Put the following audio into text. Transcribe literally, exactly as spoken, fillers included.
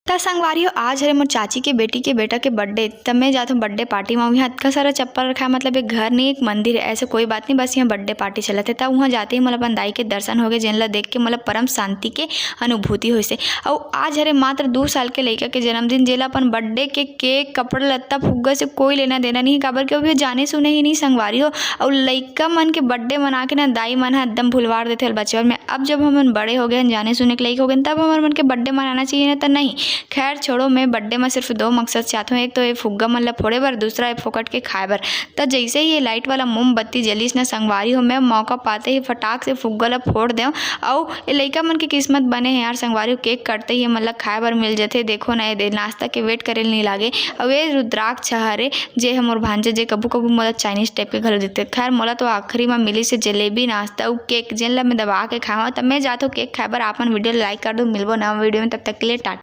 त संगवारी हो, आज हरे मोर चाची के बेटी के बेटा के बर्थडे, त मैं जात हूँ बर्थडे पार्टी में। यहाँ अतका सारा चप्पल रखा है, मतलब एक घर नहीं, एक मंदिर है, ऐसे कोई बात नहीं, बस यहाँ बर्थडे पार्टी चलत है। त वहाँ जाते ही मोला अपन दाई के दर्शन हो गए, जेन ला देख के मोला परम शांति के अनुभूति होइसे। अउ आज हरे मात्र दू साल के लइका के जन्मदिन, जेला अपन बर्थडे के केक, कपड़ा लत्ता, फुग्गा से कोई लेना देना नहीं है, काबर के अभी जाने सुने ही नहीं संगवारी हो। अउ लइका मन के बर्थडे मना के ना दाई मन ह एकदम भुलवार देथे बचपन में। अब जब हमन बड़े हो गए, जाने सुने के लइक हो गए, तब हमर मन के बर्थडे मनाना चाहिए ना, त नहीं। खैर छोड़ो, मैं बर्थडे में सिर्फ दो मकसद चाहत हूँ, एक तो ये फुग्गा मन ला फोड़े बर, दूसरा ये फोकट के खाए बर। त जैसे ही ये लाइट वाला मोमबत्ती जलिस ना संगवारी हो, मैं मौका पाते ही फटाक से फुग्गा ला फोड़ देव। अउ ये लइका मन के किस्मत बने है यार संगवारी हो, केक कटते ही ये मन ला खाए बर मिल जथे। देखो ना, ये दे नाश्ता के वेट करे ल नहीं लागे। अउ ये रुद्राक्ष हरे, जे ह मोर भांजा, जे कभू कभू मोला चाइनीज टाइप के घलो देथे। खैर मोला तो आखिरी में मिलिस हे जलेबी, नाश्ता अउ केक, जेन ला मैं दबा के खाए हूँ। त मैं जात हूँ केक खाए बर। आप मन वीडियो ला लाइक कर दो, मिलबो नवा वीडियो में, तब तक के लिए टाटा।